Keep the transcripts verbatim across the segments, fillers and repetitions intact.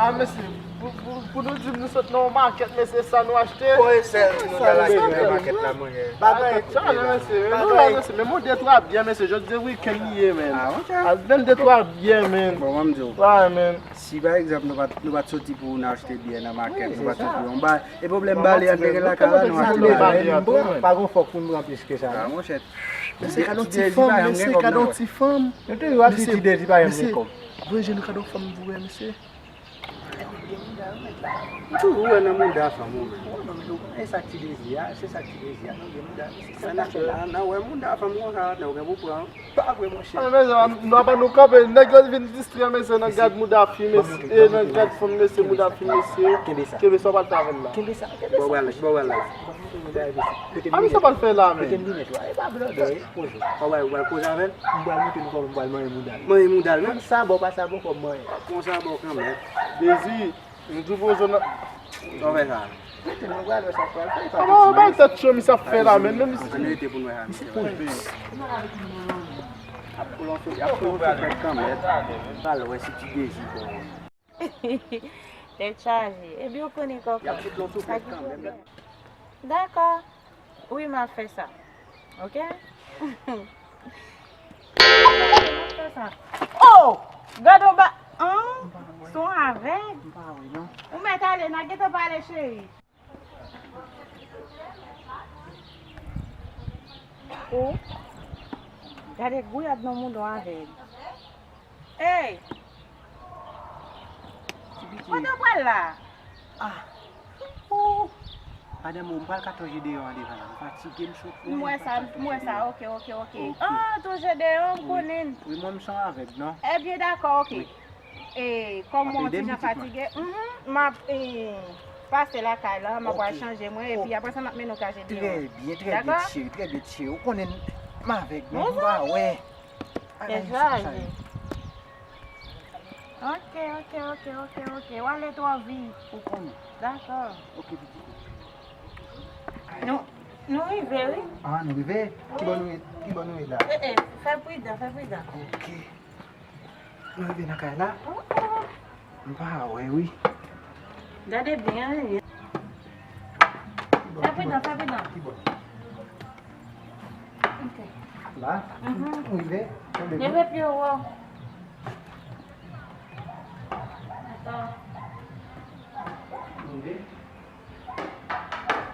Ah, mesye, pou, pou, pou nou di m nou sot nan yon makèt, mesye, sa nou achte? Bon, e sèl nou t al achte nan makèt la, monchè. Bagay, mesye, men nou la, mesye, men m de twa byen, mesye, jodi se wikenn li ye, men. Ah, ok. Al men de twa byen, men. Bon, mwen m di w. Why, men? Si, pa egzanp, nou pa t, nou pa t soti pou nou achte byen nan makèt, nou pa t soti yon bagay, e pwoblèm bale an te gen lakay la, nou achte bale. Pa gon fòk pou nou pran plis ke sa, non. Ah, monchè. Mesye, gade yon ti fanm, mesye, gade yon ti fanm. Nou toujou ap di ti dezi pa janm gen kòb. Vre, je nou gade yon fanm vre, mesye. Ou toujou wè nan mouda fanm ou menm. Ou konnen sa ti dezi a, se sa ti dezi a, nan gen mouda, se sa n ap fè la, nan wè mouda fanm konsa, nan gen pou pran. Pa vre, monchè. Ah, mezanmi, nou apa nou kanpe, nèg yo vin distrè, mesye, nan gad mouda fi, mesye, e nan gad fanm, mesye, mouda fi, mesye. Kenbe sa. Kenbe sa, w pral fè avè l la. Kenbe sa, kenbe sa. Bon, wè la, bon, wè la. Ah, men sa pral fè la, men. Mete m linèt la, e pa blòdè, e poze. Ou pral, ou pral koze avè l? M pral montre nou kòman m pral manyen mouda l. Manyen mouda l, men? Konn sa bon, pa sa bon, kòm manyen. Konsa bon kanmenm. Dezi, nou di w poze nan. Sa w fè sa? Mete m, nou pral wè sa k pral fè, e pa piti. Ah, bay tèt cho, misye ap fè la, men, men misye. Ann rete pou n wè sa misye fè. Misye poze. Ap pran yon souflèt kanmenm. Pral wè si ti Dezi bon. Tèt chaje. Ebyen, ou konnen kòkò. Y ap fout yon souflèt kanmenm. Dakò. Wi, m ap fè sa. Oke? M ap fè sa. Oh! Gade w ba. An? Se yon avèg? Ou mèt ale, n a gentan pale, cheri. Oh! Gade gouyad nan mouda yon avèg. Ey! Ti pitit. Kote w pral la? Ah! Ooh! Madanm, m pral ka tonje deyò an devan la. M fatige, m sot. M wè sa, m wè sa. Oke, oke, oke. Oke. Ah, tonje deyò, m konnen. Wi, mwen, m se yon avèg, non? Ebyen, dakò, oke. Wi. E, kòm mwen yon ti jan fatige, mhm, m ap, e, pase lakay la, m ap al chanje mwen, epi apre sa, m ap mennen w kache deyò. Trè byen, trè byen, cheri, trè byen, cheri. Ou konnen m avèg, non? M pa wè. Bagay sa, sa ye. Oke, oke, oke, oke, oke. W ale twò vit. Ou konnen. Dakò. Oke, pitit. Nou, nou rive, wi. Ah, nou rive? Ki bò nou ye, ki bò nou ye la? Eh, eh, fè pridan, fè pridan. Oke. Nou rive nan kay la? Oh, oh. M pa wè, wi. Gade byen, wi. Fè pridan, fè pridan. Ki bò? Ok. La? Mhm. M rive. Leve pye w. Atann. M rive.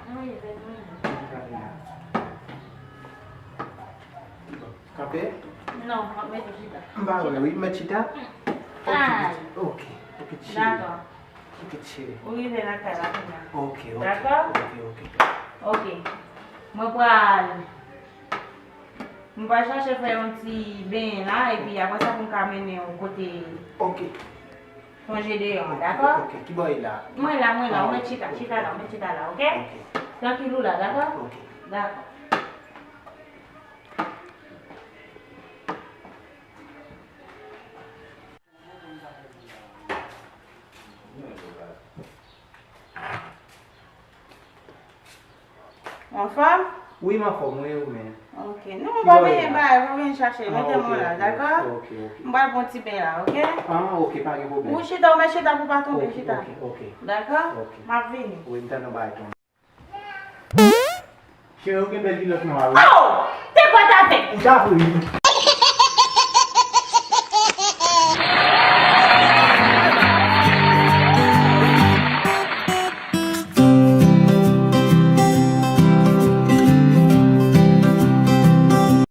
M rive, m rive. Kanpe? Non, m ap mete chita. M pa wè, wi, m mèt chita? Ay. Ok, ok, cheri. Dakò. Ok, cheri. Ou rive lakay la kounye a. Ok, ok. Dakò? Ok, ok. Ok. Mwen pral, mwen pral chache fè yon ti benyen la, epi apre sa pou m ka mennen w kote. Ok. Sonje deyò, dakò? Ok, ok. Ki bò e la? Mwen la, mwen la, ou mèt chita, chita la, ou mèt chita la, ok? Ok. Trankil ou la, dakò? Ok. Dakò. Ou anfòm? Wi, m anfòm, wi, ou menm? Ok. Non, m pa benyen bagay, pa vin chache, mete mwen la, dakò? Ok, ok. M pral pran ti ben la, ok? Ah, ok, pa gen pwoblèm. Ou chita, ou mèt chita pou pa tonbe, chita. Ok, ok, ok. Dakò? Ok. M ap vini. Wi, m tann yon bagay tonbe. Cheri, ou gen bèl kilòt nwa, wi. Oh! Te kwè t avèk. Ou ta vre, wi.